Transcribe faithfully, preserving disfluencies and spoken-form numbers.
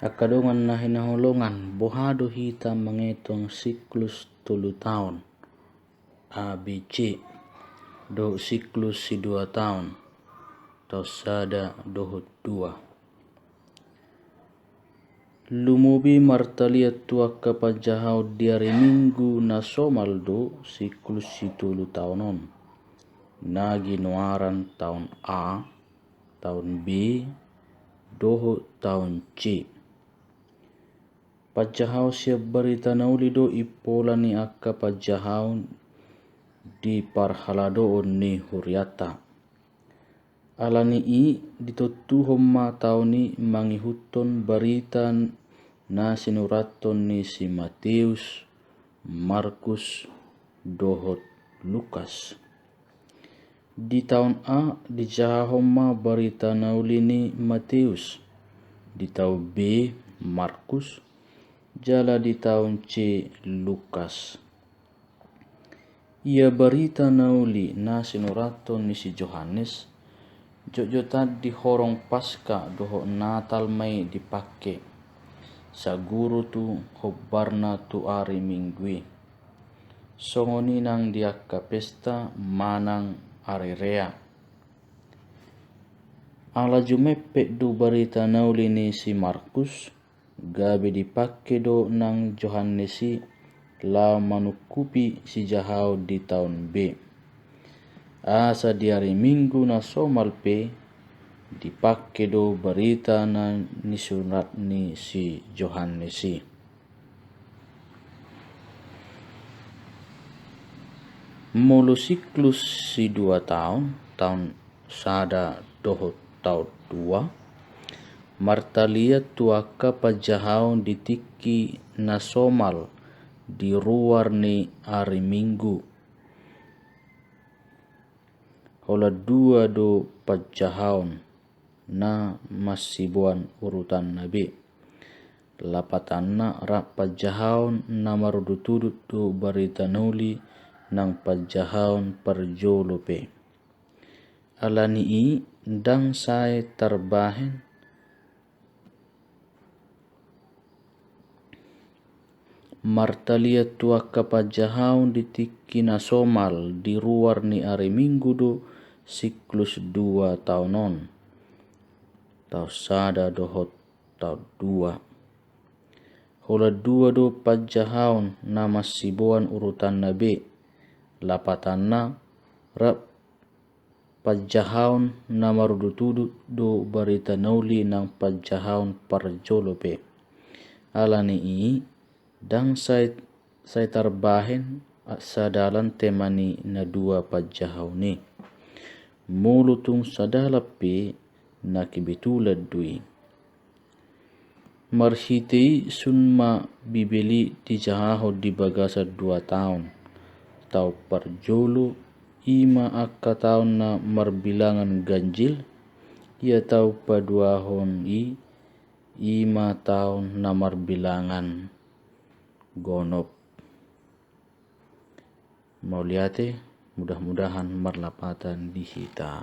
Angka dongan na hinaholongan, boha do hita mangetong siklus tolu taon, A B C, dohot siklus sidua taon, taon sada dohot dua? Lumobi martaliat tu angka panjahaon di ari Minggu na somal do siklus sitolu taon on, na ginoaran taon A, taon B, dohot taon C. Panjahaon sian barita na uli do impola ni angka panjahaon di parhaladoon ni hurianta. Ala ni i ditontuhon ma taon i mangihuthon barita na sinurathon ni si Mateus, Markus, dohot Lukas. Di taon A dijahahon ma barita na uli ni Mateus, di taon B Markus, jala di taon C Lukas. Ia barita na uli na sinurathon ni si Johannes, jotjotan di horong Paska dohot Natal ma i dipangke, saguru tu hombarna tu ari Minggu i. Songon i nang di angka pesta manang ari rea. Ala jumempet do barita na uli ni si Markus, gabe dipangke do nang Johannes i laho manungkupi sijahaon di taon B. Asa di ari Minggu na somal pe dipangke do barita na nisurat ni si Johannes i. Molo siklus sidua taon, taon sada dohot taon dua, martaliat tu angka panjahaon di tingki na somal di ruar ni ari Minggu. Holan dua do panjahaon na masiboan urutanna be. Lapatanna rap panjahaon na marudutudut do barita na uli nang panjahaon parjolo pe. Ala ni i ndang sai tarbahen martaliat tu angka panjahaon di tingki na somal di ruar ni ari Minggu do siklus dua taon on, taon sada dohot taon dua. Holan dua do panjahaon na masiboan urutanna be. Lapatanna rap panjahaon na marudutudut do barita na uli nang panjahaon parjolo pe. Ala ni i ndang sai, sai tarbahen sadalan tema ni na dua panjahaon i. Molo tung sadalan pe na kebetulan do i. Marhite i sun ma Bibel i dijahahon di bagasan dua taon. Taon parjolo i ma angka taon na marbilangan ganjil, ia taon paduahon i, i ma taon na marbilangan gonop. Mauliate, mudah-mudahan marlapatan di hita.